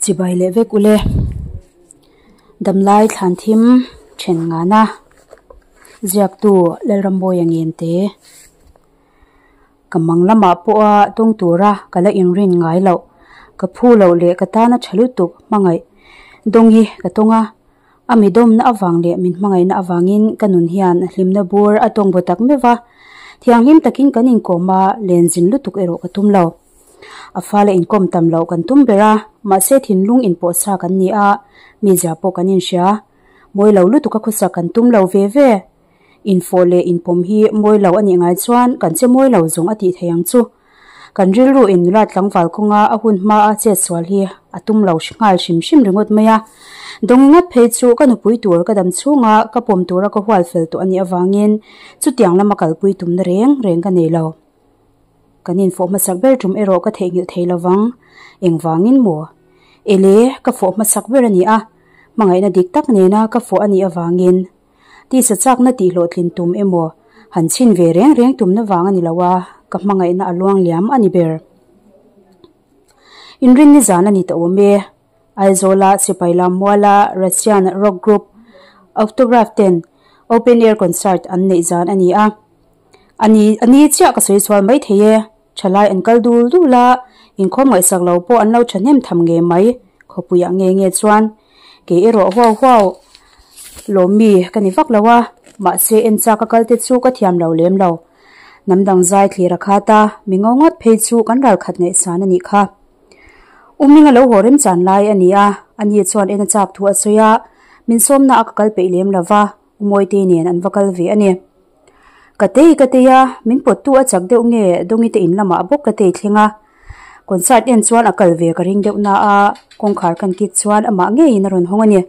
Chibai leh vek ule. Damlai thlan thim then ngana ziaktu Lalrambawi Ngente. Ka mang lamah pawha tawng tura ka la inrin ngai loh. Ka phu loh leh ka tana tha lutuk hmangaih dawng hi ka tawng a. A mi dawmna avang leh min hmangaihna avangin ka nun hian hlimna bur a tawng baw tak meuh va. Thianghlim takin kan inkawm a, lenzin lutuk erawh ka tum lo. A fale inkawm tam loh kan tum ber a, mahse thinlung inpawhsa kan ni a, mizia pawh kan inhria. Mawi lo lutuk a khawsak kan tum lo ve ve. Infawh leh inpawm hi mawi lo a nih ngai chuan kan che mawi lo zawng a tih theih ang chu. Kan rilru in nula tlangval kawnga a hun hma a chet sual hi a tum lo nghal hrim hrim ringawt mai a. Dawng ngat phei chu ka nupui tur ka dam chhunga ka pawm tura ka hual fel tawh a nih avangin chutiang lama kalpui tumna reng reng ka nei lo. Kan infawh hmasak ber tum erawh ka theihnghilh thei lovang. Engvangin maw? Ele, ka fawh hmasak ber a ni a, hmangaihna dik tak nena ka fawh a nih avangin. Tisa chakna tih hlawhtlin tum emaw, han chhin ve reng reng tumna vang a ni lo a, ka hmangaihna a luang liam a ni ber. Inrinni zan a ni ta awm e. Aizawla Sipai Lammuala Russian rock group Autograph ten open air concert an neih zan a ni a. A ni a ni chiah ka sawi chhual mai thei e. Thalai an kal dul dul a, inkhawm ngaihsak lo pawh an lo thahnem tham ngei mai, khawpuiah nge nge chuan kei erawh huau huau lawm mi ka ni vak lo a, mahse en chak a kal te chu ka thiam lo lem lo. Hnam dang zai thlir a khat a, mi ngo ngawt phei chu kan ralkhat ngaihsan a nih kha. Uming a lo haw remchan lai a ni a, ani chuan en a chak thu a sawi a, min sawmna a ka kal peih lem lo va, Umawite nen an va kal ve a ni. Ka tei ka tei a, min pawttu a chak deuh nge Dawngite in lamah bawk ka tei thleng a. Concert en chuan a kal ve ka ring deuh na a, kawngkhar kan kik chuan amah ngeiin a rawn hawng a ni.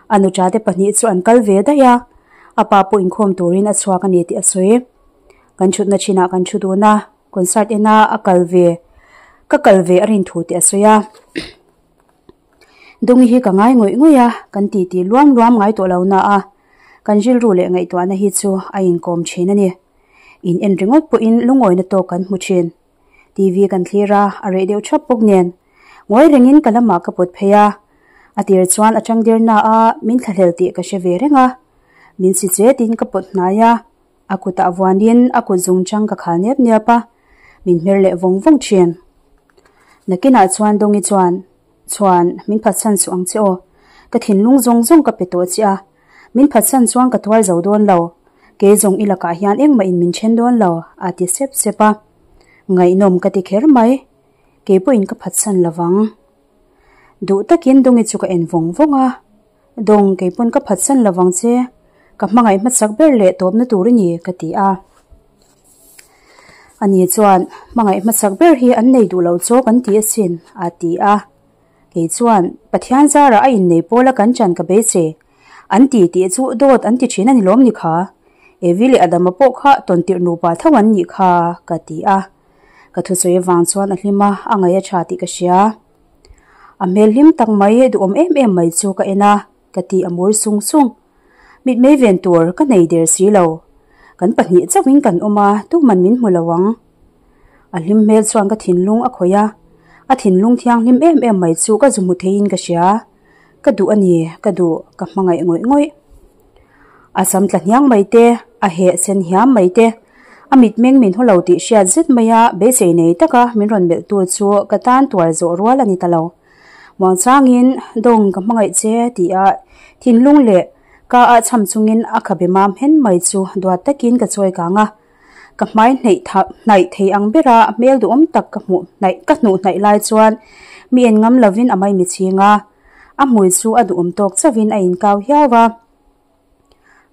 A nuṭa te pahnih chu an kal ve daih a, a pa pawh inkhawm turin a chhuak a ni tih a sawi. Kan ṭhutna ṭhinah kan ṭhu dun a, concert ena a kal ve ka kal ve a rin thu tih a sawi a. Dawngi hi ka ngai ngawih ngawih a, kan titi luam luam ngai tawh lo na a, kan rilru leh ngaihtuahna hi chu a inkawm thin a ni. In en ringawt pawhin lungawina tawk kan hmu thin. TV kan thlir a, a reh deuh thap bawk nen. Ngawi rengin ka lamah ka pawt phei a, a tir chuan a chang der na a, min thlahlel tih ka hre ve reng a. Min si chetin ka pawt hnai a, a kutah vuanin a kut zung chang ka khal nep nep a, min hmer leh vawng vawng thin. Nakinah chuan Dawngi chuan, Chuan, min phatsan suh ang che aw. Ka thinlung zawng zawng ka pe tawh che a. Min phatsan chuan ka tuar zo dawn lo. Kei zawng i lakah hian engmah in min then dawn lo, a ti sep sep a. Ngaihnawm ka ti kher mai. Kei pawhin ka phatsan lovang. Duh takin Dawngi chu ka en vawng vawng a. Dawng, kei pawn ka phatsan lovang che. Ka hmangaih hmasak ber leh tawpna tur i ni, ka ti a. Ani chuan, Hmangaih hmasak ber hi an nei duh lo chaw kan ti asin, a ti a. Kei chuan, Pathian zarah a innei pawla kan chan ka beisei. An ti tih chu dawt an ti thin a ni lawm ni kha? Evi leh Adama pawh kha tawntirh nupa tho an nih kha, ka ti a. Ka thusawi avang chuan a hlim a, a ngaih a tha tih ka hria. A hmel hlim tak mai duhawm em em mai chu ka en a, ka ti a mur sung sung. Mitmei ven tur ka nei der si lo. Kan pahnih chauhin kan awm a, tuman min hmu lo ang. A hlim hmel chuan ka thinlung a khawih a, a thinlung thianghlim em em mai chu ka zu hmu theiin ka hria. Ka duh a ni, ka duh, ka hmangaih ngawih ngawih. A sam tla hniang mai te, a heh sen hiam mai te, a mitmeng min haw lo tih hriat zet mai a, beisei nei taka min rawn melh tu chu ka tan tuar zawh rual a ni ta lo. Muangchangin, Dawng ka hmangaih che ti a thinlung leh ka ah cham chungin a khabe mam hen mai chu duat takin ka chawi kang a. Ka hmai hnaih hnaih thei ang bera hmel duhawm tak ka hmuh hnaih ka hnuh hnaih lai chuan mi en ngam lovin a mai mi chhing a. A hmui chu a duhawm tawk chauhin a inkau hiau a.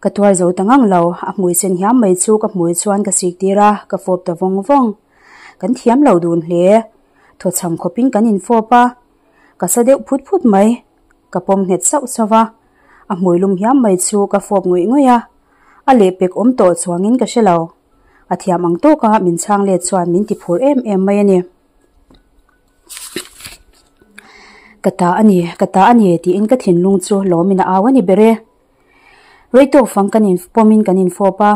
Ka tuar zo ta ngang lo, a hmui sen hiam mai chu ka hmui chuan ka sik tir a, ka fawp ta vawng vawng. Kan thiam lo dun hle. Thawchham khawpin kan infawp a, ka sa deuh phut phut mai. Ka pawm nghet sauh sauh a, a hmui lum hiam mai chu ka fawp ngawih ngawih a. A lehpek awm tawh chuangin ka hre lo. A thiam ang tawka min chhang let chuan min ti phur em em mai a ni. Ka ta a ni, ka ta a ni tiin ka thinlung chu lawmin a au a ni ber e. Rei tawk fang kan in pawmin kan infawp a,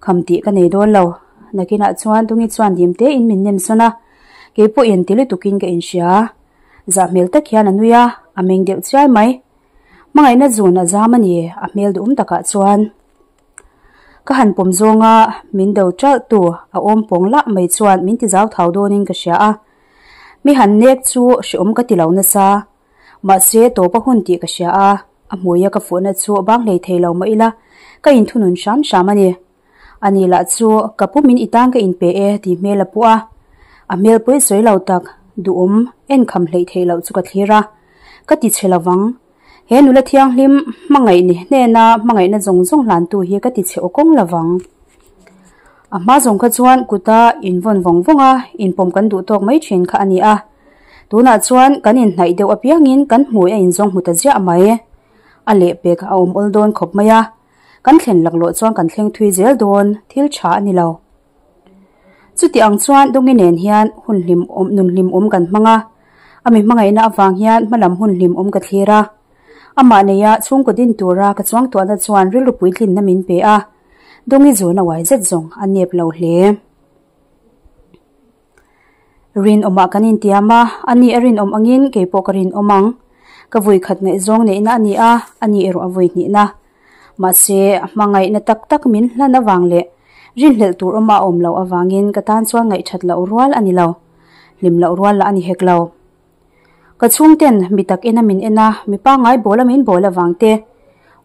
kham tih ka nei dawn lo. Nakinah chuan Dungi chuan dim tein min nem sawn a, keipawhin ti lutukin ka inhria. Zah hmel tak hian a nui a, a meng deuh chiai mai. Hmangaihna zun a zam a ni, a hmel duhawm takah chuan. Ka han pawm zawnga min do ṭalh tu a awm pawng lah mai chuan min ti zau thau dawnin ka hria a. Mi han nek chu hreawm ka ti lo nasa. Mahse tawpa hun tih ka hria a, a hmuia ka fuhna chu bang hlei thei lo mah ila ka inthunun hram hram a ni. Ani lah chu ka pu min i tan ka inpe e tih hmel a pu a. A hmel pawi sawi lo tak, duhawm, enkham hleih theih loh chu ka thlir a. Ka ti chhe lovang. He nula thianghlim hmangaih ni hnena hmangaihna zawng zawng hlantu hi ka ti chhe aw kawng lovang. A hma zawng kha chuan kuta invawn vawng vawng a, inpawm kan duh tawk mai thin kha a ni a. Tunah chuan kan inhnaih deuh apiangin kan hmui a inzawng hmu ta ziah mai. A lehpek a awm awl dawn khawp mai a. Kan thlen laklawh chuan kan thleng thui zel dawn, thil tha a ni lo. Chuti ang chuan Dawngi nen hian hun hlim awm nun hlim awm kan hmang a, a mi hmangaihna avang hian hmalam hun hlim awm ka thlir a. Amah neia chhungkaw din tura ka chuang tuahna chuan rilru puitlinna min pe a, Dawngi zun a uai zet zawng a nep lo hle. Rinawmah kan intiam a, ani a rinawm angin kei pawh ka rinawm ang. Ka vui khat ngaihzawng neihna a ni a, ani erawh a vui hnihna. Mahse, a hmangaihna tak tak min hlan avang leh rinhlelh tur awma a awm loh avangin ka tan chuan ngaihthat loh rual a ni lo, hlim loh rual lah a ni hek lo. Ka chhungten mi tak ena min en a, mi pangngai bawl a min bawl avang te,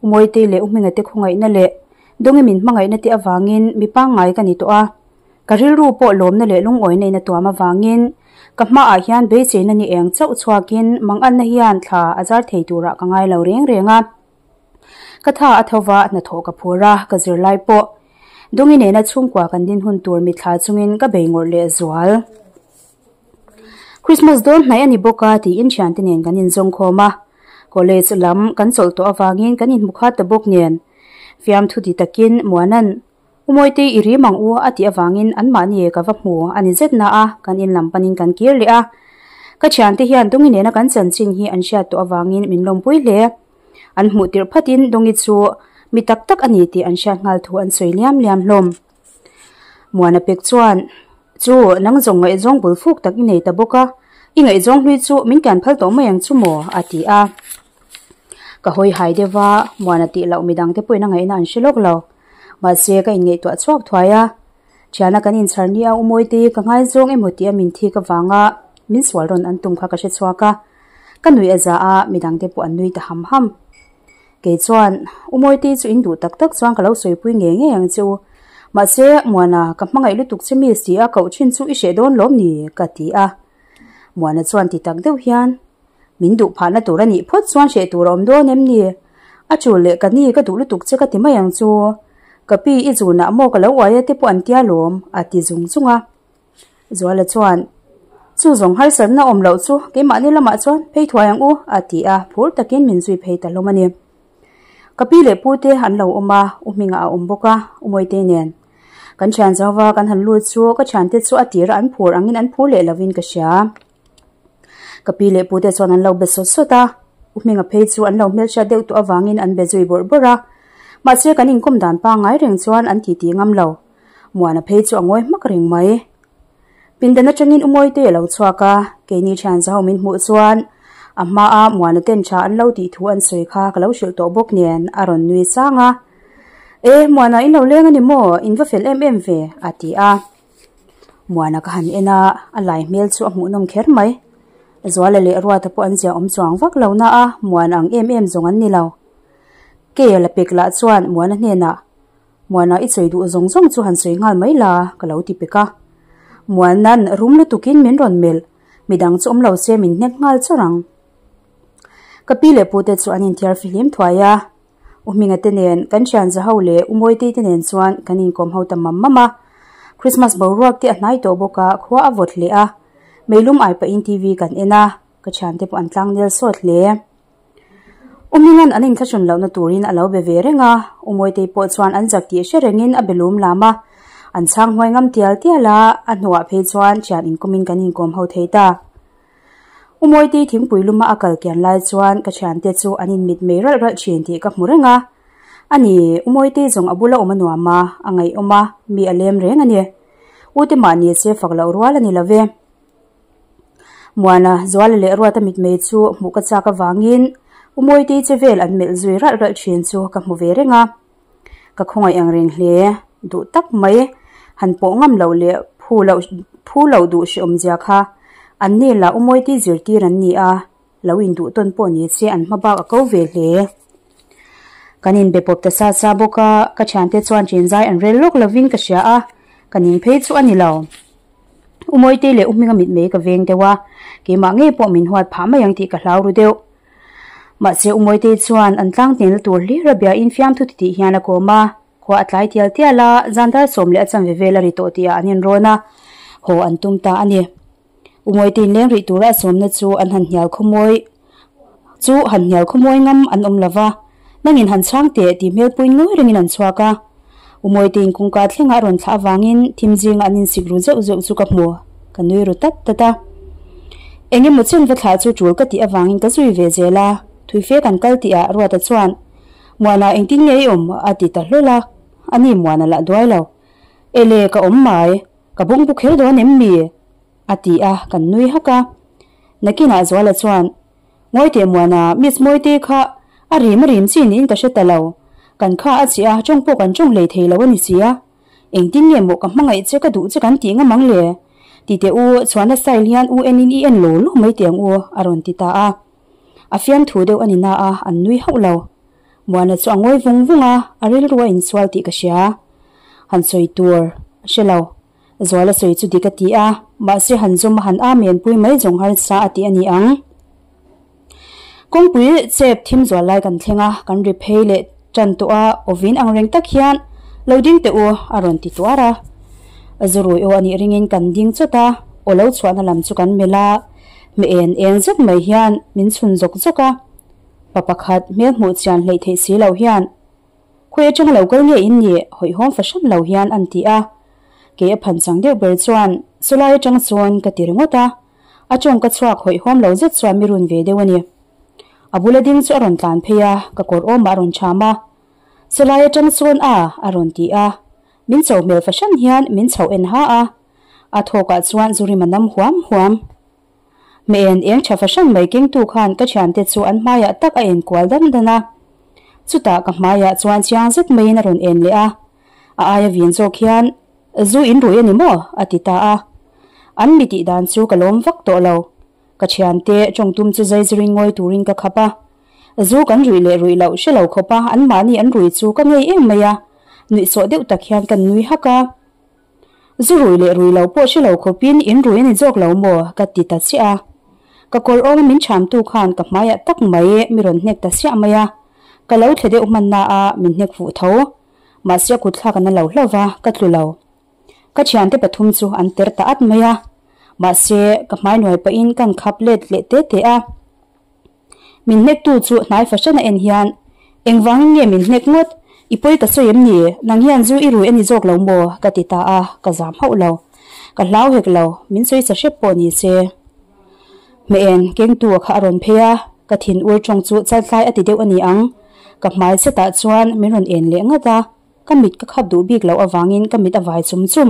U Mawitei leh U Hminga te khawngaihna leh Dawngi min hmangaihna te avangin mi pangngai ka ni tawh a. Ka rilru pawh lawmna leh lungawina in a tuam avangin ka hmaah hian beiseina ni eng chauh chhuakin manganna hian thla a zar thei turah ka ngai lo reng reng a. Ka tha a tho va, hnathawh ka phur a, ka zirlai pawh Dawngi nena chhungkua kan din hun tur mitthla chungin ka bei ngawrh leh zual. Christmas dawn hnaih a ni bawk a tiin thiante nen kan inzawng khawm a, college lam kan chawlh tawh avangin kan inhmu khat ta bawk nen fiamthu ti takin Muana'n U Mawite i rim ang u a tih avangin anmahni ka va hmu a ni zet na a, kan in lam panin kan kir leh a. Ka thiante hian Dawngi nena kan chanchin hi an hriat tawh avangin min lawmpui hle. An hmuh tirh phatin Dawngi chu mi tak tak a ni tih an hriat nghal thu an sawi liam liam hlawm. Muana pek chuan, Chu, nang zawng ngaihzawng bul fuk tak i nei ta bawk a, i ngaihzawng hlui chu min kian phal tawh mai ang chu maw? a ti a. Ka hawi hai deuh va, Muana tih loh midangte pawhin a ngaihna an hre lawk lo. Mahse, ka inngaihtuah chhuak thuai a, Thiana kan inchhar nia U Mawite ka ngaizawng emaw tih a min thik avanga min sual rawn an tum kha ka hre chhuak a, ka nuih a za a, midangte pawh an nui ta ham ham. Kei chuan, U Mawite chu in duh tak tak chuan ka lo sawipui ngei ngei ang che u. Mahse, Muana, ka hmangaih lutuk che miss ti a koh thin chu i hreh dawn lawm ni? ka ti a. Muana chuan ti tak deuh hian, Min duh phahna tur a nih phawt chuan hreh tur a awm dawn em ni? A tul leh ka ni ka duh lutuk che ka ti mai ang chu. Ka pi i zunah maw ka lo uai a te pawh an tia lawm, a ti zung zung a. Zuala chuan, Chu zawng harsatna awm loh chu keimahni lamah chuan phei thuai ang u, a ti a, phur takin min zui phei ta hlawm a ni. Ka pi leh pu te an lo awm a, U Hmingah a awm bawk a, U Mawitei nen. Kan thian zauva kan han lut chu ka thiante chu a tira an phur angin an phur leh lovin ka hria. Ka pi leh pute chuan an lo be sawt sawt a, U Hminga phei chu an lo hmelhriat deuh tawh avangin an be zui bawrh bawrh a. Mahse kan inkawm dan pangngai reng chuan an titi ngam lo. Muana phei chu a ngawi hmak reng mai. Pindan atangin U Mawitei a lo chhuak a, keini thian zaho min hmuh chuan a hmaa Muana ten tha an lo tih thu an sawi kha ka lo hrilh tawh bawk nen a rawn nui sang a. E, Muana in lo leng a ni maw? In va fel em em ve, a ti a. Muana ka han en a, a lai hmel chu a hmuhnawm kher mai. Zuala leh Ruata pawh an zia awm chuang vak lo na a, Muana ang em em zawng an ni lo. Kei a la pek lah chuan Muana hnenah, Muana i sawi duh zawng zawng chu han sawi nghal mai la, ka lo ti pek a. Muana'n rum lutukin min rawn melh, midang chu awm lo se min hnek nghal chawrh ang. Ka pi leh pute chu an inthiar fihlim thuai a. U Hminga te nen, kan thian Zaho leh U Mawitei te nen chuan kan inkawm ho ta mam mam a. Christmas boruak te a hnai tawh bawk a, khua a vawt hle a. Meilum ai pahin TV kan en a, ka thiante pawh an tlang nel sawt hle. U Hminga'n an inthlahrun lohna turin a lo be ve reng a, U Mawitei pawh chuan an zak tih hre rengin a be lum lam a. An chhang huai ngam tial tial a, a hnuah phei chuan thian inkawmin kan inkawm ho thei ta. U Mawitei thingpui luma a kal kian lai chuan ka thiante chu an inmit mei ralh ralh thin tih ka hmu reng a. Ani, U Mawitei zawng a bula awm a nuam a, a ngaihawm a, mi a lem reng a ni. U te mahni che fak loh rual a ni lo ve. Muana, Zuala leh Ruata mitmei chu hmuh ka chak avangin U Mawitei che vel an melh zui ralh ralh thin chu ka hmu ve reng a. Ka khawngaih ang reng hle. Duh tak mai, han pawh ngam loh leh phu loh phu loh duh hrehawmzia kha an ni lah U Mawitei zirtir an ni a, lo induh tawn pawh ni che an hma bak a ko ve hle. Kan inbe pawp ta sa sa bawk a, ka thiante chuan chinzai an rel lawk lovin ka hria a, ka ning phei chu a ni lo. U Mawitei leh U Hminga mitmei ka veng deuh a, keimah ngei pawh min huat phah mai ang tih ka hlau ru deuh. Mahse U Mawitei chuan an tlang hnenna tur hlir a bia in fiamthu titih hian a kawm a, khua a tlai tial tial a, zan dar 10 leh a chanve vel a ri tawh tihah an inrawn a, haw an tum ta a ni. U Mawitei in leng rih tura a sawmna chu an han hnial khawmawi chu han hnial khawmawi ngam an awm lova, nangin han chhang teh tih hmelpui ngawi rengin an chhuak a. U Mawiteiin kawngka thlengah a rawn thlah avangin thim zinga an insik ru zeuh zeuh chu ka hmu, ka nui ru tat tat a. Eng emaw chen va thlah chu tul ka tih avangin ka zui ve zel a, Thuife kan kal tihah Ruata chuan, Muana engtin nge i awm? a ti ta hlawl a, ani Muana lah duai lo. Ele ka awm mai, ka bawngbu kher dawn em mi? A ti a, kan nui hak a. Nakinah Zuala chuan, Ngawiteh Muana, Miss Mawitei kha a rim a rim chi niin ka hre ta lo. Kan kha a chih a, tawng pawh kan tawng hlei thei lo a ni si a. Engtin nge maw ka hmangaih che ka duh che kan tih ngam ang le? Ti teh u, chhuahna style hian u enin i en lo lo mai teh ang u, a rawn ti ta a. A fiamthu deuh a ni na a, an nui hauh lo. Muana chu a ngawi vung vung a, a rilru a insual tih ka hria. Han sawi tur a hre lo. Zuala sawi chu dik a ti a, mahse han zawm a han amen pui mai zawng harsa a ti a ni ang. Kawngpui chep thim zual lai kan thleng a, kan ri phei leh tan tawh a, awvin ang reng tak hian lo ding teh u a rawn ti tuar a. Zurui aw a nih ringin kan ding chawt a, aw lo chhuahna lam chu kan melh a, hme en eng zet mai hian min chhun zawk zawk a. Pa pakhat hmel hmuh chian hleih theih si lo hian Khawi atanga lo kal nge in nih? Hawihhawm fahran lo hian an ti a. Kei a phan chang deuh ber chuan chulai atang chuan ka ti ringawt a. A tawng ka chhuak hawihhawm lo zet chuan mi run ve deuh a ni. A bula ding chu a rawn tlan phei a, ka kawr awmah a rawn cham a. Chulai atang chuan a, a rawn ti a. Min cho hmel fahran hian min chhoh en ha a. A thawkah chuan zu rim a nam huam huam. Hmeihen eng tha fahran mai kengtu khan ka thiante chu an hmaiah tak a en kual dan dan a. Chutah ka hmaiah chuan chiang zet maiin a rawn en leh a. A aia vin zawk hian, Zu in rui a ni maw? a ti ta a. An mi tih dan chu ka lawm vak tawh lo. Ka thiante tawngtum chu zaizirin ngawi turin ka khap a. Zu kan ruih leh ruih loh hre lo khawp a, anmahni an rui chu ka ngei em mai a. Nuihsawh deuh tak hian kan nui hak a. Zu rui leh rui lo pawh hre lo khawpin in rui a ni zawk lo maw? ka ti ta chiah a. Ka kawr awma min chhamtu khan ka hmaiah tak mai mi rawn hnek ta siah mai a. Ka lo thle deuh hmanna a min hnek fuh tho. Mahse a kutthlak a na lo hlauh va, ka tlu lo. Ka thiante pathum chu an ter ta at mai a. Mahse ka hmai nuai pahin kan khap let leh te te a. Min hnektu chu hnai fahran a en hian, Engvangin nge min hnek ngawt? I pawi ka sawi em ni? Nang hian zu i rui a ni zawk lo maw? ka ti ta a, ka zam hauh lo. Ka hlau hek lo, min sawi sa hrep pawh ni se. Hmeh-en, kengtu a kha a rawn phei a, ka thin ur tawng chu chaltlai a ti deuh a ni ang. Ka hmai setah chuan min rawn en leh ngat a, ka mit ka khap duh bik loh avangin ka mit a vai chum chum.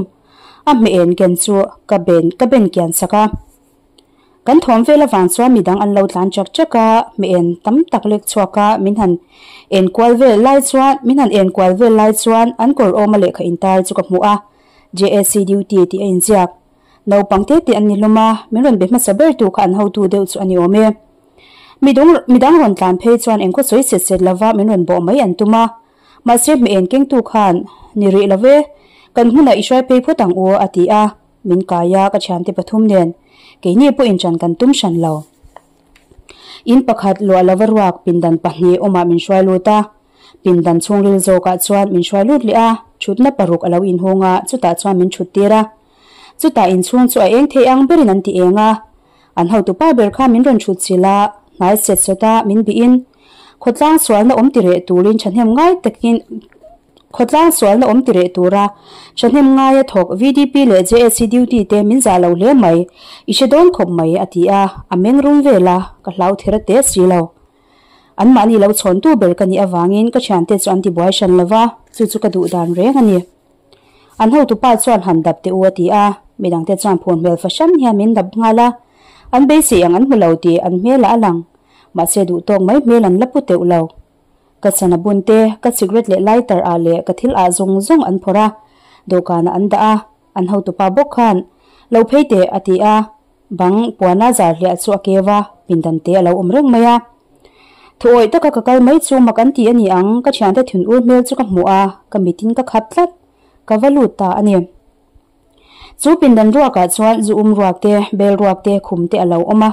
A hmeh-en ken chu ka ben ka ben kian sak a. Kan thawm vel avang chuan midang an lo tlan chak chak a, mi en tam tak lek chhuak a, min han en kual vel lai chuan min han en kual vel lai chuan an kawr awma lehkha intar chu ka hmu a, JAC duty tih a inziak. Naupang te te an ni hlawm a, min rawn be hmasa ber tu kha an hotu deuh chu a ni awm e. Midung midang rawn tlan phei chuan engkhaw sawi set set lova min rawn bawh mai an tum a, mahse hmeh en kengtu khan ni rih lo ve, kan hmunah i hruai phei phawt ang u a ti a. Min kai a, ka thiante pathum nen keini pawh inṭan kan tum hran lo. In pakhat luah lova ruak pindan pahnih awmah min hruai lut a, pindan chhungril zawkah chuan min hruai lut leh a, thutna paruk a lo inhung a, chutah chuan min thut tir a. Chutah inchhung chu a eng thei ang berin an ti eng a, an hotupa ber kha min rawn thut chilh a, hnai set sawt a min bihin khawtlang sualna awm ti reh turin thahnem ngai takin Khawtlang sualna awm ti reh tura thahnem ngaia thawk VDP leh JAC duty te min zah lo hle mai, i hre dawn khawp mai, a ti a, a meng rum vel a, ka hlau thir a te si lo. Anmahni lo chhawntu ber ka nih avangin ka thiante chu an ti buai hran lo va, chu chu ka duh dan reng a ni. An hotupa chuan han dap teh u a ti a, midangte chuan phur hmel fahran hian min dap nghal a. An beisei ang an hmu lo tih an hmelah a lang. Mahse duhtawk mai hmel an la pu teuh lo. Ka sana bun te, ka cigarette leh lighter ah leh ka thil ah zawng zawng an phawrh a, dawhkanah an dah a, an hotupa bawk khan, Lo phei teh a ti a, bang puana zar hliah chu a keu a, pindan te a lo awm reng mai a. Thuawih taka ka kal mai chu mak an ti a ni ang, ka thiante thun ur hmel chu ka hmuh a, ka mitin ka khap tlat, ka va lut ta a ni. Chu pindan ruakah chuan zu um ruak te, bel ruak te, khum te a lo awm a,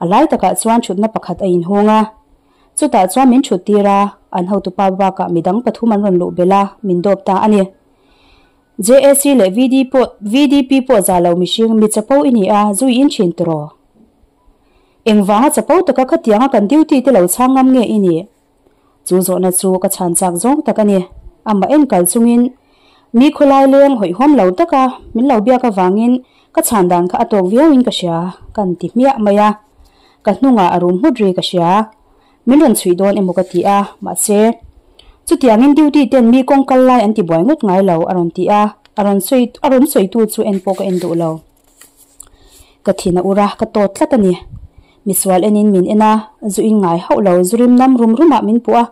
a lai takah chuan thutna pakhat a inhung a. Chutah chuan min thut tir a, an hotupa bakah midang pathum an rawn luh belh a, min dawp ta a ni. JAC leh VD pawh VDP pawh za lo mihring mi chapo i ni a, zui in thin tawh. Engvanga chapo taka khatianga kan duty te lo chhang ngam nge i nih? Chu zawhna chu ka chhan chak zawng tak a ni. Amah en kal chungin mi khawlai leng hawihhawm lo taka min lo biak avangin ka chhan dan kha a tawk viauin ka hria, kan ti hmiah mai a. Ka hnungah a rum nghut ri ka hria. Min rawn chhuih dawn emaw ka ti a, mahse, chutiangin duty ten mi kawng kal lai an ti buai ngawt ngai lo, a rawn ti a, a rawn sawi a rawn sawitu chu en pawh ka en duh lo. Ka thin a ur a, ka tawt tlat a ni. Misual enin min en a, zu in ngai hauh lo, zu rim nam rum rumah min puh a.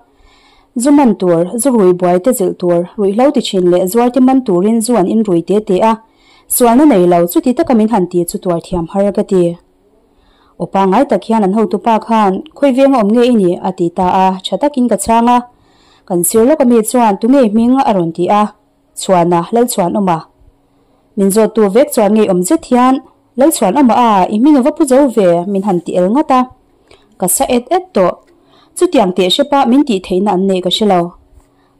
Zu man tur, zu rui buai te zilh tur, ruihhlo ti thin leh zuar te man turin zu an in rui te te a, sualna nei lo, chuti taka min han ti chu tuar thiam har ka ti. Aw pangngai tak hian an hotupa khan, Khawi venga awm nge i nih? a ti ta a, tha takin ka chhang a. Kan sir lawk ami chuan, Tunge i hming? a rawn ti a. Chhuana, Lalchhuanawma. Min zawttu vek chuan ngei awm zet hian, Lalchhuanawma a, i hming a va pu zo ve, min han ti el ngat a. Ka sa et et tawh. Chutiang teh hrepa min tih theihna an neih ka hre lo.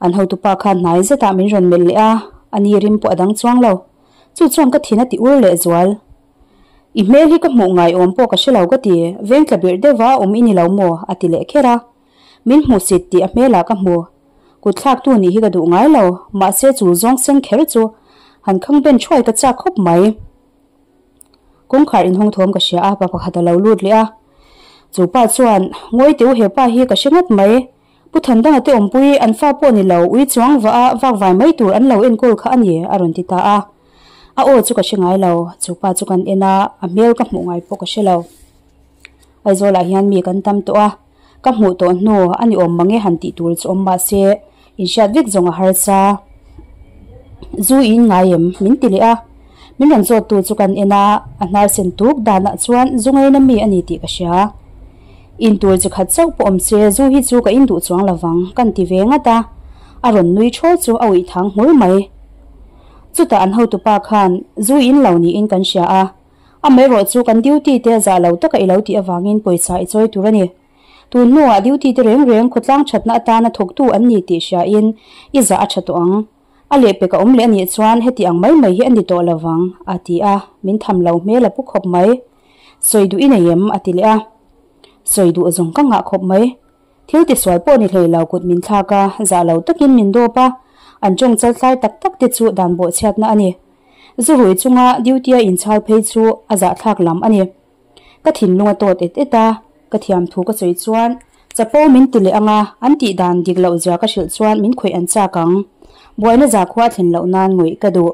An hotupa khan hnai zetah min rawn melh leh a, a ni rim pawh a dang chuang lo. Chu chuan ka thin a ti ur lehzual. I hmel hi ka hmuh ngai awm pawh ka hre lo ka ti, veng tla birh deuh va awm i ni lo maw? a ti leh kher a. Min hmu sit tih a hmelah ka hmu. Kut thlaktu nih hi ka duh ngai lo, mahse chu zawng sen kher chu han khang ben thuai ka chak khawp mai. Kawngkhar inhawng thawm ka hria a, pa pakhat a lo lut leh a. Chu pa chuan, Ngawi teu hepa hi ka hre ngawt mai. Pu Thandanga te awmpui an fa pawh ni lo, ui chuang vah a vak vai mai tur an lo enkawl kha a ni, a rawn ti ta a. A aw chu ka hre ngai lo, chu pa chu kan en a, a hmel ka hmuh ngai pawh ka hre lo. Aizawlah hian mi kan tam tawh a, ka hmuh tawh hnu a ni awm mange han tih tur chu awm mah se, inhriat vek zawng a harsa. Zu i in ngai em? min ti leh a. Min rawn zawttu chu kan en a, a hnar sen tuk danah chuan zu ngaina mi a ni tih ka hria. In tur chi khat chauh pawh awm se zu hi chu ka in duh chuang lovang kan ti ve ngat a, a rawn nui thawl chu a uih thang hmur mai. Chutah an hotupa khan zu in lo niin kan hria a, amaherawh chu kan duty te zah lo taka i lo tih avangin pawisa i chawi tur a ni. Tun hnuah duty te reng reng khawtlang thatna atana thawktu an ni tih hriain i zah a tha tawh ang. A lehpek a awm leh a nih chuan heti ang mai mai hi a ni tawh lovang, a ti a, min tham lo hmel a pu khawp mai. Sawi duh i nei em? a ti leh a. Sawi duh zawng ka ngah khawp mai. Thil tisual pawh ni hlei lo kut min thlak a, zah lo takin min dawp a, an tawng chaltlai tak tak te chu dan bawhchhiatna a ni. Zu rui chunga duty a inchhal phei chu a zahthlak lam a ni. Ka thinlung a tawt et et a, ka thiam thu ka sawi chuan chapo min ti leh ang a, an tih dan dik loh zia ka hrilh chuan min khawih an chak ang. Buaina zakhua a thlen loh nan ngawih ka duh.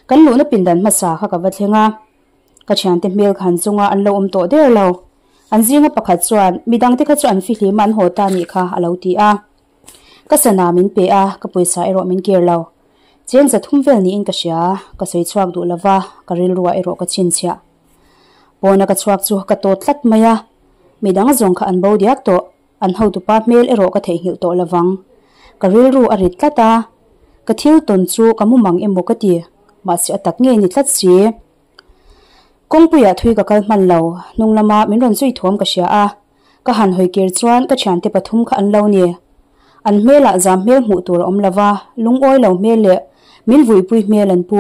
Kan luhna pindan hmasa kha ka va thleng a, ka thiante hmel khan chunga an lo awm tawh der lo. An zinga pakhat chuan, Midangte kha chu an fihlim a an haw ta nih kha, a lo ti a. Ka sana min pe a, ka pawisa erawh min kir lo. Cheng 300 vel niin ka hria, ka sawi chhuak duh lova, ka rilruah erawh ka chhinchhiah. Pawna ka chhuak chu ka tawt tlat mai a, midang zawng kha an bo diak tawh, an hotupa hmel erawh ka theihnghilh tawh lovang. Ka rilru a rit tlat a, ka thil tawn chu ka mumang emaw ka ti, mahse a tak ngei ni tlat si. Kawngpuiah thui ka kal hman lo, hnung lama min rawn zui thuam ka hria a, ka han hawi kir chuan ka thiante pathum kha an lo ni. An hmelah zam hmel hmuh tur a awm lo va, lungawi lo hmel leh min vuipui hmel an pu.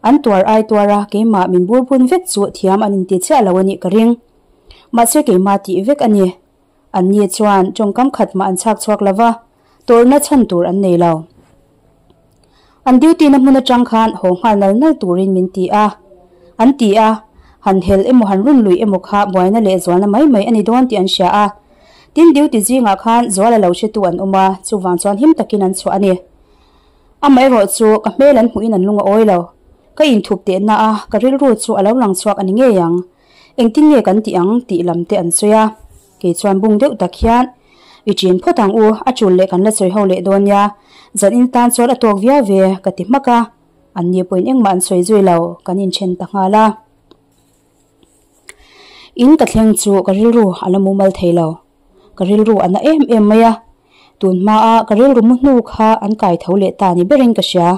An tuar ai tuar a, keimah min burbun vek chu thiam an inti chiah lo a nih ka ring. Mahse keimah tih vek a ni. An ni chuan tawngkam khat mah an chhak chhuak lo va, tawrhna chhan tur an nei lo. An duty na hmun atang khan haw nghal nal nal turin min ti a, an ti a, han hel emaw han run lui emaw kha buaina leh zualna mai mai a ni dawn tih an hria a. Tin duty zingah khan zuala lo hretu an awm a, chuvang chuan him takin an chhuah a ni. Amaherawh chu ka hmel an hmuhin an lung a awi lo. Ka inthup tehna a, ka rilru chu a lo lang chhuak a ni ngei ang. Engtin nge kan tih ang tih lam te an sawi a. Kei chuan bung deuh tak hian, I ṭin phawt ang u, a ṭul leh kan la sawi ho leh dawn nia. Zan in tan chuan a tawk viau ve, ka ti hmak a. An ni pawhin engmah an sawi zui lo, kan inṭhen ta nghal a. In ka thleng chu ka rilru a la mumal thei lo. Ka rilru a na em em mai a. Tun hmaa ka rilru mu hnu kha an kai tho leh ta ni berin ka hria.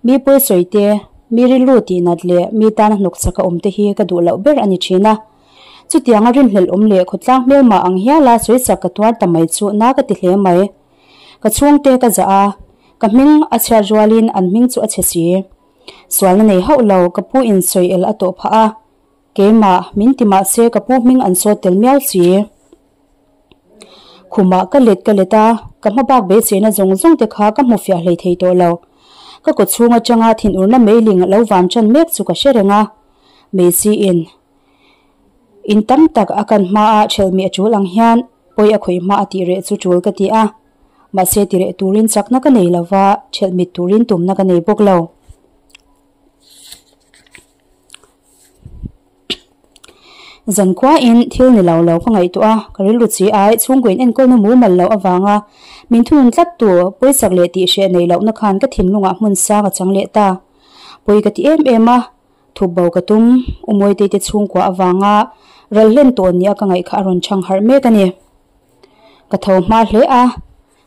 Mi pawi sawi te, mi rilru tihnat leh mi tana hnawk chaka awm te hi ka duh loh ber a ni thin a. Chutianga rinhlelh awm leh khawtlang hmelmah ang hiala sawi chak ka tuar ta mai chu na ka ti hle mai. Ka chhungte ka zah a, ka hming a chhiat rualin an hming chu a chhe si. Sualna nei hauh lo ka pu in sawi el a tawh phah a, keimah min ti mah se ka pu hming an sawt tel miau si. Khumah ka let ka let a, ka hma bak beiseina zawng zawng te kha ka hmu fiah hlei thei tawh lo. Ka kaw chhung atanga thinurna meiling lo van tan mek chu ka hre reng a, Meizi in in tam tak a kan hmaa thelhmi a tul ang hian pawi a khawih hma a tih reh chu tul ka ti a, mahse ti reh turin chakna ka nei lova, thelhmit turin tumna ka nei bawk lo. Zankhuain thil ni lo lo ka ngaihtuah a, ka rilru chi ai chhungkaw in enkawlna mumal loh avanga min thunun tlat tu pawisak leh tihhreh neih lohna khan ka thinlungah hmun sang a chang leh ta. Pawi ka ti em em a, thup bo ka tum, U Mawitei te chhungkua avanga ral hlen tawh nia ka ngaih kha a rawn chhang harh mek a ni. Ka tho hma hle a,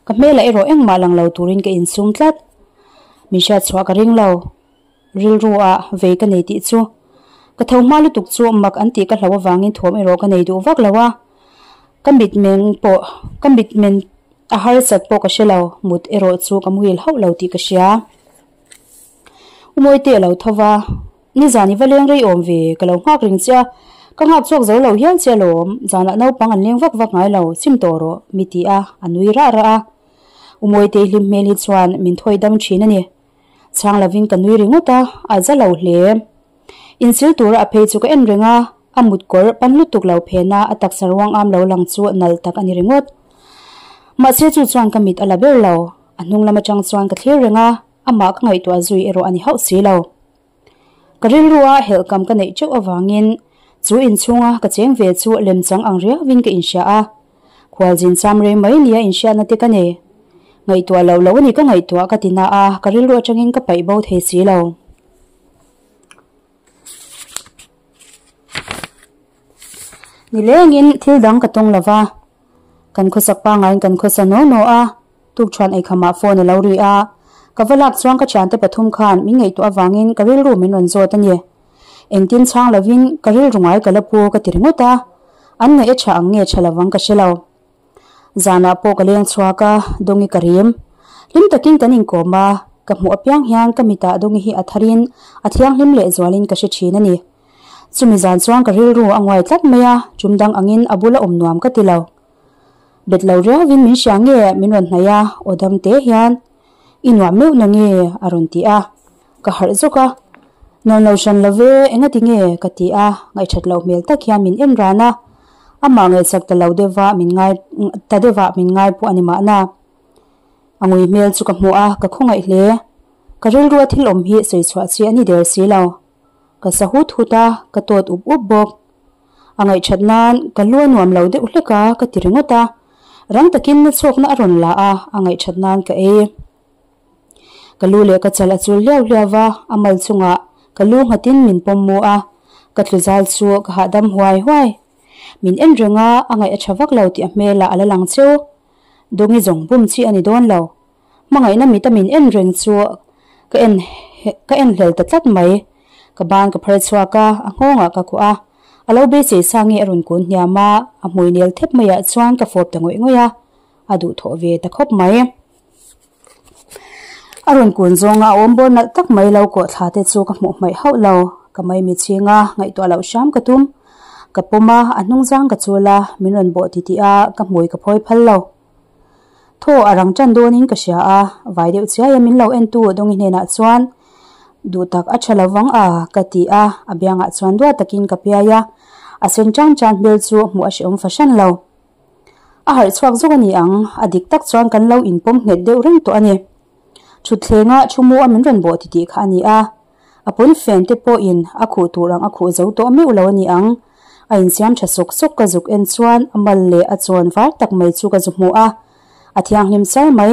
ka hmelah erawh engmah lang lo turin ka insum tlat. Min hriatchhuah ka ring lo. Rilru ah vei ka nei tih chu ka tho hma lutuk chu mak an tih ka hlo avangin thawm erawh ka nei duh vak lo a, ka mitmeng pawh ka mitmen a harsat pawh ka hre lo, mut erawh chu ka muhil hauh lo tih ka hria. U Mawite a lo tho va, Nizan i va leng rei awm ve, ka lo nghak reng che a, ka nghak chhuak zo lo hial che alawm, zanah naupang an leng vak vak ngai lo, chim tawh rawh, mi ti a, a nui rah rah a. U Mawite hlim hmel hi chuan min thawi dam thin a ni. Chhang lovin ka nui ringawt a, a za lo hle. Insil tura a phei chu ka en reng a, a mut kawr pan lutuk lo phena a taksa ruang am lo lang chu nalh tak a ni ringawt. Mahse chu chuan ka mit a la ber lo, a hnung lam atang chuan ka thlir reng a, amah ka ngaihtuah zui erawh a ni hauh si lo. Ka rilrua helhkam ka neih teuh avangin chu inchhunga ka cheng ve chu lemchang ang riauin ka inhria a, Khualzin cham rei mai nia inhriatna te ka nei. Ngaihtuah loh loh a ni ka ngaihtuah ka ti na a, ka rilru atangin ka paih bo thei si lo. Nilengin thil dang ka tawng lo va, kan khawsak pangaiin kan khawsa naw naw a, tukṭhuan eikhamah phone a lo ri a, ka va lak chuan ka thiante pathum khan min ngaihtuah avangin ka rilru min rawn zawt a ni. Engtin chhang lovin ka rilru ngai ka la pu ka ti ringawt a, an ngaih a tha ang nge tha lovang ka hre lo. Zanah pawh ka leng chhuak a, Dawngi ka rim. Hlim takin kan inkawm a, ka hmuh apiang hian ka mitah Dawngi hi a tharin a thianghlim leh zualin ka hre thin a ni. Chumi zan chuan ka rilru a nguai tlat mai a, tum dang angin a bula awm nuam ka ti lo. Bet lo riauin min hria nge min rawn hnaih a, aw dam te hian i nuam meuh na nge a rawn ti a. Ka harh zawk a, Nuam lo hran lo ve, engati nge? ka ti a, ngaihthat loh hmel tak hian min en ran a, amah ngaihsak ta lo deuh a min ngai ta deuh ah min ngai pawh a ni mahna. A ngui hmel chu ka hmuh a, ka khawngaih hle. Ka rilrua thil awm hi sawi chhuah chi a ni der si lo. Ka sa hut hut a, ka tawt up up bawk. A ngaihthat nan ka lu a nuam lo deuh hlek a, ka ti ringawt a. Rang takin na chhawkna a rawn la a, a ngaihthat nan ka ei. Ka lu leh ka chal a chul hliau hliau va, a mal chungah ka lu nghatin min pawm mu a, ka tlu zal chu ka hahdam huai huai. Min en reng a, a ngaih a tha vak lo tih a hmelah a la lang cheu. Dawngi zawng bum chi a ni dawn lo. Hmangaihna mita min en reng chu ka en ka en hlel ta tlat mai. Ka ban ka phar chhuak a, a nghawngah ka kuah a. A lo beisei sa nge a rawn kun hniam a, a hmui nel thep maiah chuan ka fawp ta ngawih ngawih a, a duhthawh ve ta khawp mai. A rawn kun zawnga a awm bawr nalh tak mai lo kawh thla te chu ka hmuh hmaih hauh lo. Ka maimi chhing a, ngaihtuah loh hram ka tum. Ka pawm a, a hnung zang ka chul a, min rawn bawh titih a, ka hmui ka phawi phal lo. Thaw a rang tan dawnin ka hria a, vai deuh chiai a min lo entu Dawngi hnenah chuan duh tak a tha lo vang a ka ti a, a biangah chuan duat takin ka piai a, a sen tan tan hmel chu hmuh a hrehawm fahran lo. A harh chhuak zawk a ni ang, a dik tak chuan kan lo inpawm nghet deuh reng tawh a ni. Thutthlengah thu mu a min rawn bawh titih kha a ni a, a pawn fen te pawhin a khuh tur ang a khuh zo tawh meuh lo a ni ang. A insiam tha sawk sawk ka zuk en chuan a mal leh a chawn var tak mai chu ka zu hmu a, a thianghlim sar mai.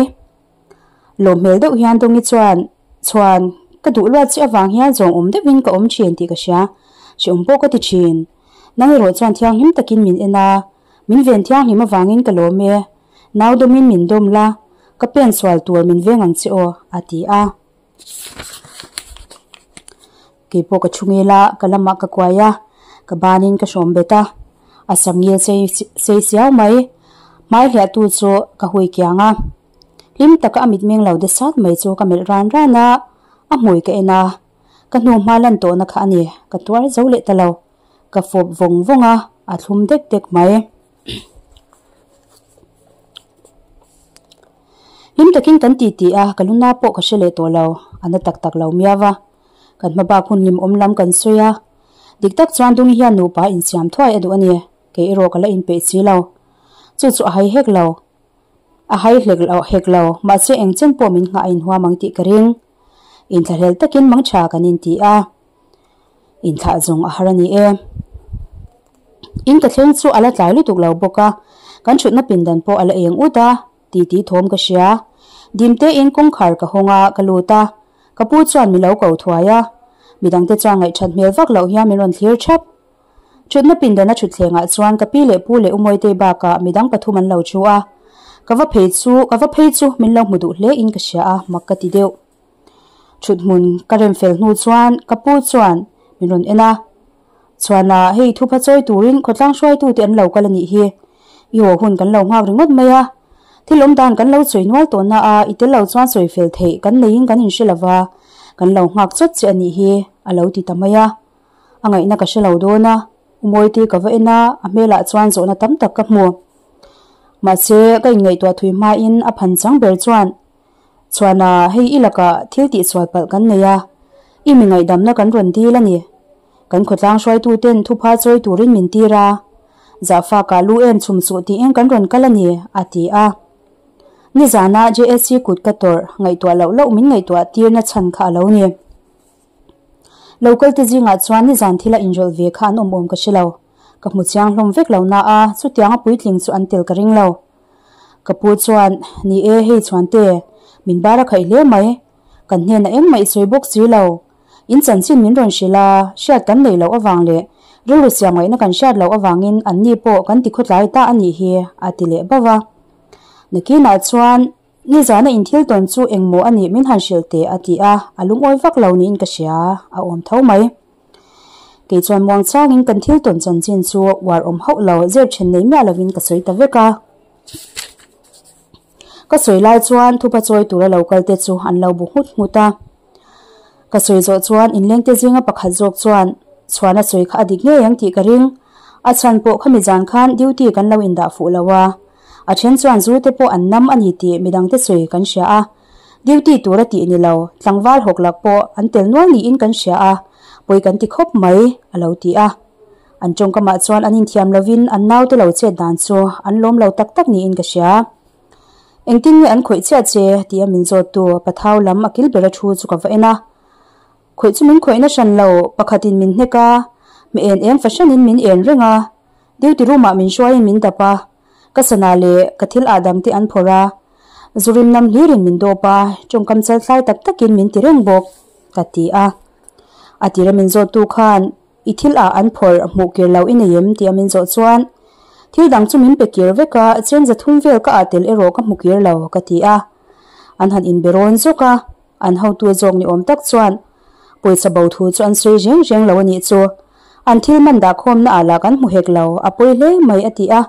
Lawm hmel deuh hian Dawngi chuan, Chhuan, ka duh luat che avang hian zawng awm deuhin ka awm thin tih ka hria, hrehawm pawh ka ti thin. Nang erawh chuan thianghlim takin min en a, min ven thianghlim avangin ka lawm e. Nau dawmin min dawm la, ka pen sual tur min veng ang che aw, a ti a. Kei pawh ka thu ngel a, ka lamah ka kuai a, ka banin ka hrawm bet a, a sam ngil sei sei siau mai. Hmai hliahtu chu ka hui kiang a, hlim taka a mitmeng lo de sat mai chu ka melh ran ran a, a hmui ka en a, ka hnu hma lan tawhna kha a ni, ka tuar zo leh ta lo, ka fawp vawng vawng a, a thlum dek dek mai. Hlim takin kan ti ti a, ka luna pawh ka hre leh tawh lo, a na tak tak lo miau a. Kan hma bak hun hlim awm lam kan sawi a, dik tak chuan Dungi hian nupa insiam thuai a duh a ni, kei erawh ka la inpeih si lo. Chu chu a hai hek lo, a hai hlek lo hek lo, mahse eng chen pawh min nghah a inhuam ang tih ka ring. Inthlahlel takin mangtha kan inti a. Inthlah zawng a har a ni e. In ka thleng chu a la tlai lutuk lo bawk a, kan thutna pindan pawh a la eng ut a, titi thawm ka hria. Dimte in kawngkhar ka hawng a, ka lut a, ka pu chuan mi lo ko thuai a, midangte chuan ngaihthat hmel vak loh hian min rawn thlir thap. Thutna pindana thutthlengah chuan ka pi leh pu leh u Mawitei bakah midang pathum an lo thu a, ka va phei chu ka va phei chu min lo hmu duh hle in ka hria a, mak ka ti deuh. Thuthmun ka rem fel hnu chuan ka pu chuan min rawn en a, Chhuana hei thupha chawi turin khawtlang hruaitute an lo kal a nih hi. I haw hun kan lo nghak ringawt mai a, thil awm dan kan lo sawi nual tawh na a, i tel lo chuan sawi fel theih kan neiin kan inhre lo va, kan lo nghak chawt che a nih hi, a lo ti ta mai a. A ngaihna ka hre lo dawn a, U Mawite ka va en a, a hmelah chuan zawhna tam tak ka hmu. Mahse, ka inngaihtuah thui hmain a phan chang ber chuan Chhuana, hei i lakah thil tihsual palh kan nei a, i mi ngaihdamna kan rawn dil a ni. Kan khawtlang hruaituten thupha chawi turin min tir a, Zahfakah lu em chhum suh tiin kan rawn kal a ni, a ti a. Nizana JSC kut ka tawrh ngaihtuah loh loh min ngaihtuah tirna chhan kha a lo ni. Local te zingah chuan nizan thila inrawlh ve kha an awm awm ka hre lo. Ka hmu chiang hlawm vek lo na a, chutianga puitling chu an tel ka ring lo. Ka pu chuan, Ni e, hei Chhuante, min bar a khaih hle mai. Kan hnenah engmah i sawi bawk si lo. In chanchin min rawn hrilh a, hriat kan neih loh avang leh rilru siam ngaihna kan hriat loh avangin anni pawh kan ti khawtlai ta a nih hi, a ti leh bauh a. Nakinah chuan, Nizana in thil tawn chu engmaw a nih min han hrilh teh, a ti a, a lungawi vak lo niin ka hria, a awm tho mai. Kei chuan muangchangin kan thil tawn chanchin chu uar awm hauh lo, zep then nei miah lovin ka sawi ta vek a. Ka sawi lai chuan thupa chawi tura lo kal te chu an lo bu nghut nghut a. Ka sawi zawh chuan inlengte zinga pakhat zawk chuan chhuan a sawi kha a dik ngei ang tih ka ring. A chhan pawh khami zan khan duty kan lo indah fuh lo a. A then chuan zu te pawh an nam a ni tih midangte sawi kan hria a. Duty tur a tih ni lo, tlangval hawk lak pawh an tel nual niin kan hria a, pawi kan ti khawp mai, a lo ti a. An tawngkamah chuan an inthiam lovin an naute lo chet dan chu an lawm lo tak tak niin ka hria. Engtin nge an khawih chiah che? tia min zawttu Pathau lam a kil bera thu chu ka va en a. Khawih chu min khawihna hran lo, pakhatin min hnek a, mi en eng fahranin min en reng a, duty room ah min hruaiin min dap a, ka sana leh ka thil ah dang te an phawrh a, zurim nam hlirin min dawp a, tawngkam chalthlai tak takin min ti reng bawk, ka ti a. A tira min zawttu khan I thil ah an phawrh hmuh kir lo i nei em? tia min zawh chuan thil dang chu min pe kir vek a, chen za thum vel ka ah tel erawh ka hmu kir lo, ka ti a. An han inbe rawn zawk a, an hotu zawk ni awm tak chuan pawisa bo thu chu an sawi reng reng lo a nih chu. An thil man dah khawmna ah lah kan hmu hek lo, a pawi hle mai a ti a,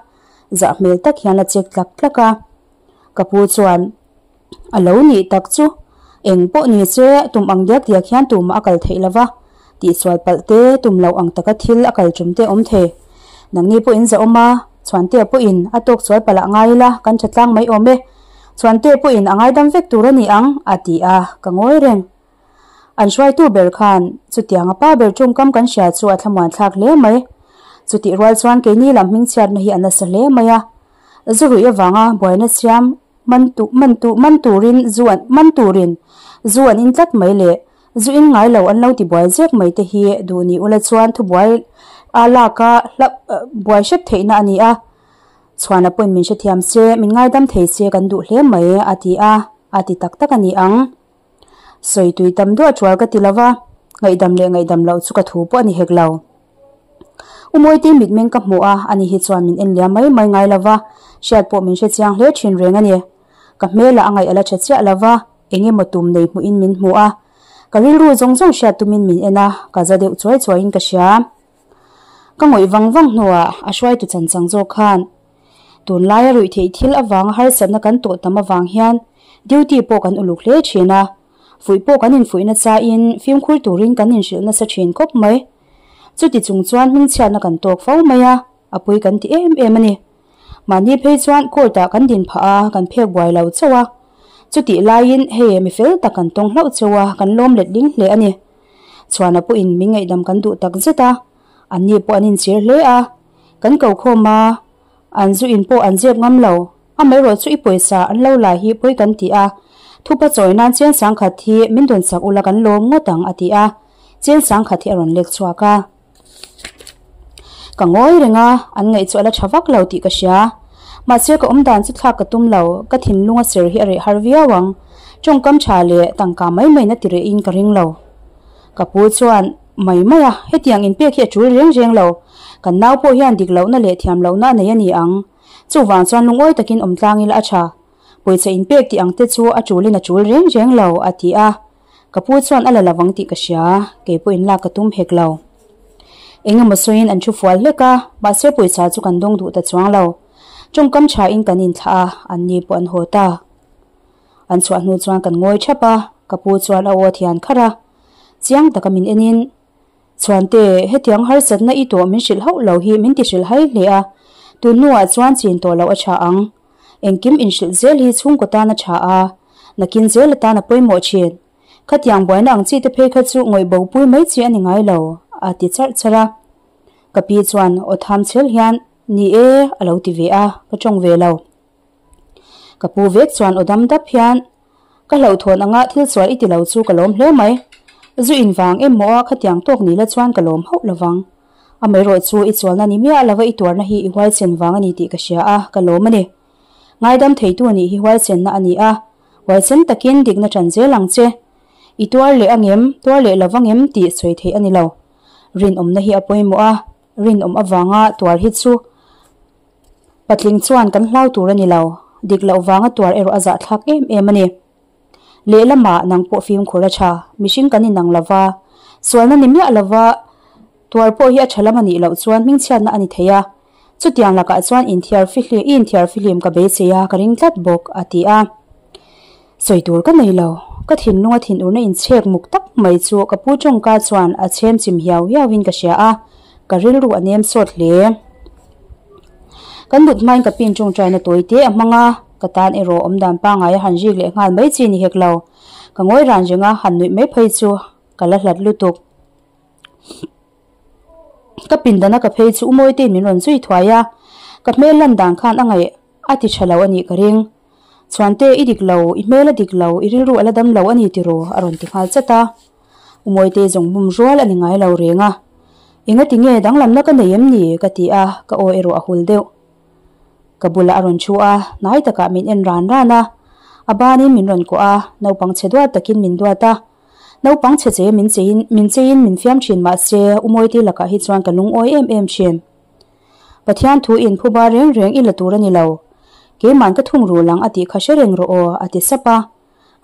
zah hmel tak hian a chek tlak tlak a. Ka pu chuan A lo nih tak chu eng pawh ni se tum ang diak diak hian tumah a kal theih lo va, tihsual palh te tum loh ang taka thil a kal tum te a awm thei. Nangni pawhin zahawm a, Chhuantea pawhin a tawk sual palh ah ngai ila kan tha tlang mai awm e. Chhuantea pawhin a ngaidam vek tur a ni ang, a ti a, ka ngawi reng. An hruaitu ber khan chutianga pa ber tawngkam kan hria chu a thlamuan thlak hle mai. Chutih rual chuan keini lam hmingchhiatna hi a nasa hle mai a, zu ruih avanga buaina siam Man tu man tu man turin zu an man turin zu an in tlat mai leh zu in ngai lo an lo ti buai zek mai te hi duh ni ula chuan thubuai A lak a hlauh buai hrep theihna a ni a, Chhuana pawhin min hrethiam se, min ngaidam thei se kan duh hle mai, a ti a, a ti tak tak a ni ang. Sawi tui tam duah ṭual ka ti lo va, ngaihdam leh ngaihdam loh chu ka thu pawh a ni hek lo. U Mawite mitmeng ka hmuh a, ani hi chuan min en liam mai mai ngai lo va, hriat pawh min hrechiang hle ṭhin reng a ni. Ka hmelah a ngaih a la ṭha chiah lo va, eng emaw tum nei hmuhin min hmu a, ka rilru zawng zawng hriat tumin min en a, ka za deuh chuai chuaiin ka hria. Ka ngawih vang vang hnuah a hruaitu chanchang zawk khan tunlaia ruih theih thil avanga harsatna kan tawh tam avang hian duty pawh kan uluk hle thin a, fuih pawh kan infuih nasa in fimkhur turin kan inhrilh nasa thin khawp mai. Chuti chung chuan hmingchhiatna kan tawk fo mai a, a pui kan ti em em a ni. Mahni phei chuan court ah kan din phah a, kan phek buai lo chauh a. Chutih laiin hei mi fel tak kan tawng hlauh cheu a, kan lawm let ling hle a ni. Chhuana pawhin min ngaihdam kan duh tak zet a, anni pawh an inchhir hle a. Kan ko khawm a, an zu in pawh an zep ngam lo. Amaherawh chu i pawisa an lo la hi pawi kan ti a, thupa chawi nan chen sangkhat hi min dawn sak ula kan lawm ngawt ang a ti a, chen sangkhat hi a rawn lek chhuak a. Ka ngawi reng a, an ngaih chu a la tha vak lo tih ka hria. Mahse ka awm dan chu thlak ka tum lo, ka thinlung a ser hi a reh har viau ang. Tawngkam tha leh tangka mai mai na ti reh in ka ring lo. Ka pu chuan, Mai mai a, hetiang inpek hi a tul reng reng lo. Kan nau pawh hian dik lohna leh thiam lohna a nei a ni ang. Chuvang chuan lungawi takin awm tlang ila a tha. Pawisa inpek tih ang te chu a tulin a tul reng reng lo, a ti a. Ka pu chuan a la lovang tih ka hria, kei pawhin lak ka tum hek lo. Eng emaw sawiin an thu fual hlek a, mahse pawisa chu kan dawng duh ta chuang lo. Tawngkam thain kan inthlah a, an ni pawh an haw ta. An chhuah hnu chuan kan ngawi thap a, ka pu chuan a aw thian kharh a. Chiang taka min enin, Chhuante, hetiang harsatna i tawh min hrilh hauh lo hi min ti hrilh hai hle a, tun hnuah chuan chin tawh loh a tha ang. Engkim inhrilh zel hi chhungkaw tan a tha a, nakin zel atan a pawimawh thin. Khatiang buaina ang chi te phei kha chu ngawih bo pui mai chi a ni ngai lo, a ti charh charh a. Ka pi chuan aw tham chhel hian, Ni e, a lo ti ve a, ka tawng ve lo. Ka pu vek chuan aw dam dap hian, Ka hlauhthawn anga thil sual i ti lo chu ka lawm hle mai. Zu in vang em maw a khatiang tawk ni la chuan ka lawm hauh lovang. Amaherawh chu i chualna ni miah lova i tuarna hi i huaichen vang a ni tih ka hria a, ka lawm a ni. Ngaidam theitu nih hi huaichenna a ni a, huaichen takin dikna ṭan zel ang che. I tuar leh angem, tuar leh lovang em tih sawi theih a ni lo. Rinawmna hi a pawimawh a, rinawm avanga tuar hi chu Patling chuan kan hlau tur a ni lo, dik loh vanga tuar erawh a zahthlak em em a ni. Lehlamah nang pawh fimkhur a tha, mihring kan inang lo va, sualna ni miah lova tuar pawh hi a tha lam a nih loh chuan hmingchhiatna a ni thei a, chutiang lakah chuan inthiar fihlim i inthiar fihlim ka beisei a, ka ring tlat bawk, a ti a. Sawi tur ka nei lo, ka thinlunga thinurna inchhek muk tak mai chu ka pu tawngka chuan a chhem chim hiau hiauin ka hria a, ka rilru a nem sawt hle. Kan mut hmain ka pin tawngtaina tawi te a hmang a, ka tan erawh awmdan pangngai a han rik leh nghal mai chi ni hek lo. Ka ngawi ran reng a, han nuih mai phei chu ka la hlat lutuk. Ka pindana ka phei chu u Mawitein min rawn zui thuai a, ka hmel lan dan khan a ngaih a ti tha lo a nih ka ring. Chhuante i dik lo, i hmel a dik lo, i rilru a la dam lo a ni tiraw? a rawn ti nghal chat a. U Mawite zawng bum rual a ni ngai lo reng a. Engati nge danglamna ka nei em ni? ka ti a, ka aw erawh a hul deuh. Ka bulah a rawn thu a, hnai takah min en ran ran a. A banin min rawn kuah a, naupang chhe duat takin min duat a. Naupang chhe che min cheiin min cheiin min fiam thin mahse U Mawite lakah hi chuan ka lungawi em em thin. Pathian thu in phuba reng reng i la tur a ni lo. Keiman ka thung rul ang a tih kha hre reng rawh aw, a ti sap a.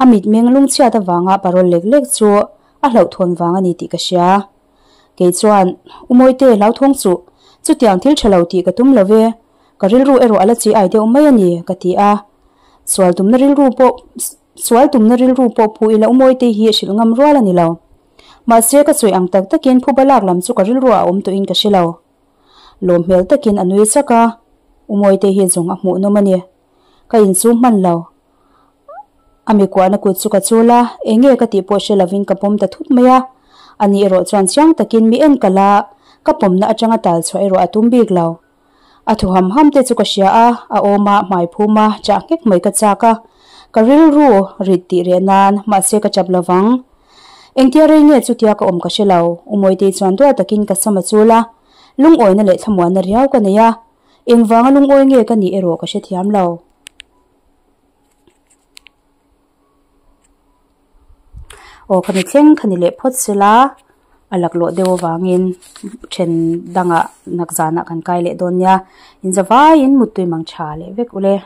A mitmeng lungchhiat avanga parol lek lek chu a hlauhthawn vang a ni tih ka hria. Kei chuan, U Mawite, hlauthawng chuh, chutiang thil tha lo tih ka tum lo ve, ka rilru erawh a la chi ai deuh mai a ni, ka ti a. Sual tumna rilru pawh sual tumna rilru pawh phu ila U Mawite hi hrilh ngam rual a ni lo. Mahse ka sawi ang tak takin phuba lak lam chu ka rilruah a awm tawhin ka hre lo. Lawm hmel takin a nui chak a, U Mawite hi zawng a hmuh nawm a ni. Ka insum hman lo. A mi kuahna kut chu ka chul a, eng nge ka tih pawh hre lovin ka pawm ta thut mai a. Ani erawh chuan chiang takin mi en kalh a, ka pawmna atanga tal chhuah erawh a tum bik lo. A thu ham ham te chu ka hria a, a awm a, hmai phum a, chah nghek mai ka chak a. Ka rilru rit tih reh nan, mahse ka chap lovang. Engtia rei nge chutia ka awm ka hre lo, U Mawitei chuan duat takin ka sam a chul a. Lungawina leh thlamuanna riau ka nei a, engvanga lungawi nge ka nih erawh ka hrethiam lo. Aw khami thleng kha ni leh phawt sela a laklawh deuh avangin then dangah nak zanah kan kai leh dawn nia. Inzavaiin muttui mang tha leh vek ule.